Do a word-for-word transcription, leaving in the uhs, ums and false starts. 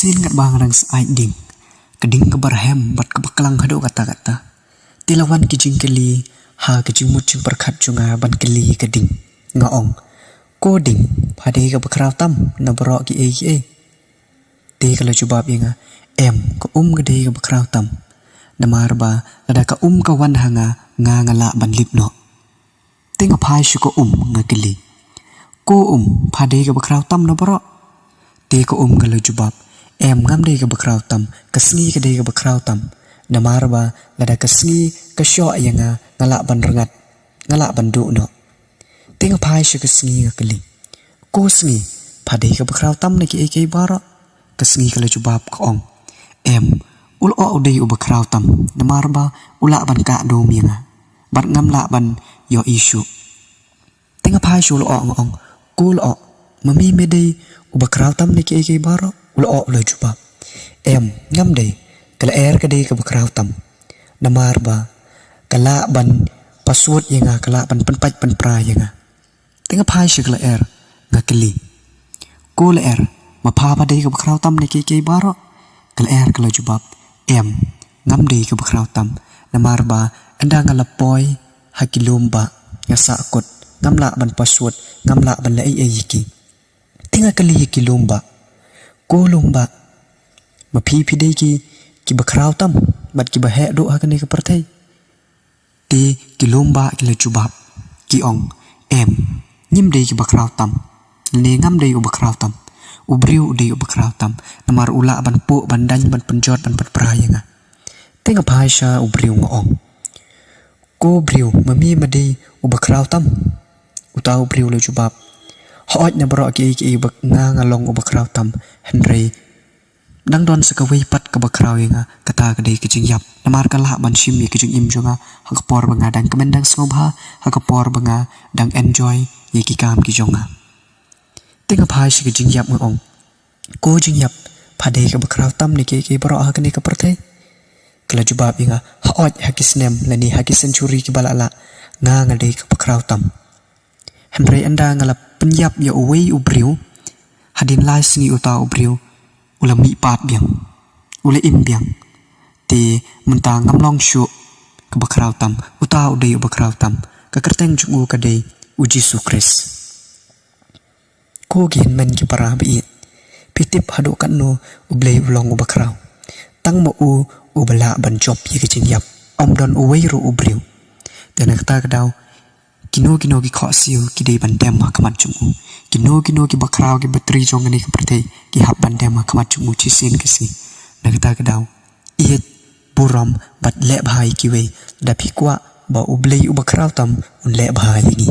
Sien katba nga dang sa aid ding, ka ding kaba rhem bad kaba klang haduh katta katta, te la wan ki jingkylli ha ka jingmut jingpyrkhat jong nga ban kylli ïa ka ding. Nga ong, "Ko ding, pha dei kaba khraw tam na baroh kiei kiei?" Te ka la jubab ïa nga, "Em, ka um ka dei kaba khraw tam. Namar ba lada ka um ka wan ha nga, nga nga lah ban lip noh." Te nga phai sha ka um, nga kylli, "Ko um, pha dei kaba khraw tam na baroh?" Te ka um ka la jubab, "Em, ngam dei kaba khraw tam, ka sngi ka dei kaba khraw tam. Namar ba lada ka sngi ka shoh ïa nga, nga lah ban rngat, nga lah ban duh noh." Te nga phai sha ka sngi, nga kylli, "Ko sngi, pha dei kaba khraw tam na kiei kiei baroh?" Ka sngi ka la jubab, ka ong, "Em, u lyoh u dei uba khraw tam, namar ba u lah ban kah dum ïa nga, bad ngam lah ban ïohi shuh." Te nga phai sha u lyoh, nga ong, "Ko lyoh, ma me me dei uba khraw tam na kiei kiei baroh?" U lyoh u la jubab, "Em, ngam dei, ka lyer ka dei kaba khraw tam. Namar ba ka lah ban paswut ïa nga, ka lah ban pynpait pynpra ïa nga." Te nga phai sha ka lyer, nga kylli, "Ko lyer, ma pha pha dei kaba khraw tam na kiei kiei baroh?" Ka lyer ka la jubab, "Em, ngam dei kaba khraw tam. Namar ba ynda nga la poi ha ki lum bah, nga sahkut, ngam lah ban paswut, ngam lah ban leh ei ei ïa ki." Te nga kylli ïa ki lum bah, "Ko lum bah, ma phi phi dei ki, kiba khraw tam bad kiba heh duh ha kane ka pyrthei?" Te ki lum bah ki la jubab, ki ong, "Em, ngim dei kiba khraw tam, ne ngam dei uba khraw tam. U briew u dei uba khraw tam, namar u lah ban puh, ban daiñ, ban pynjot, ban pynpra ïa nga." Te nga phai sha u briew, nga ong, "Ko briew, ma me ma dei uba khraw tam?" Uta u briew u la jubab, "Hooid, na baroh kiei kiei ba nga nga long uba khraw tam, hynrei dang don sa kawei pat kaba khraw ïa nga, kata ka dei ka jingïap. Namar ka lah ban shim ïa ka jingim jong nga ha ka por ba nga dang kmen dang sngewbha, ha ka por ba nga dang enjoy ïa ki kam ki jong nga." Te nga phai sha ka jingïap, nga ong, "Ko jingïap, pha dei kaba khraw tam na kiei kiei baroh ha kane ka pyrthei?" Ka la jubab ïa nga, "Hooid, ha ki snem lane ha ki century kiba la lah, nga nga dei kaba khraw tam. Hynrei ynda nga la pynïap ïa uwei u briew, hadien lai sngi uta u briew u la mihpat biang, u la im biang. Te mynta ngam long shuh kaba khraw tam, uta u dei uba khraw tam. Ka kyrteng jong u ka dei u Jisu Khrist." Ko ki hynmen ki para ba ïeit, phi tip haduh katno U Blei u long uba khraw? Tang ma u uba lah ban jop ïa ka jingïap, ym don uwei ruh u briew. Te na kata ka daw, kino kino ki khohsiew ki dei ban dem ha khmat jong u. Kino kino ki bakhraw ki batri jong kane ka pyrthei ki hap ban dem ha khmat jong u shisien ka sngi. Na kata ka daw, ïeit, burom bad leh bha ïa kiwei, da phi kwah ba U Blei uba khraw tam un leh bha ïa ngi.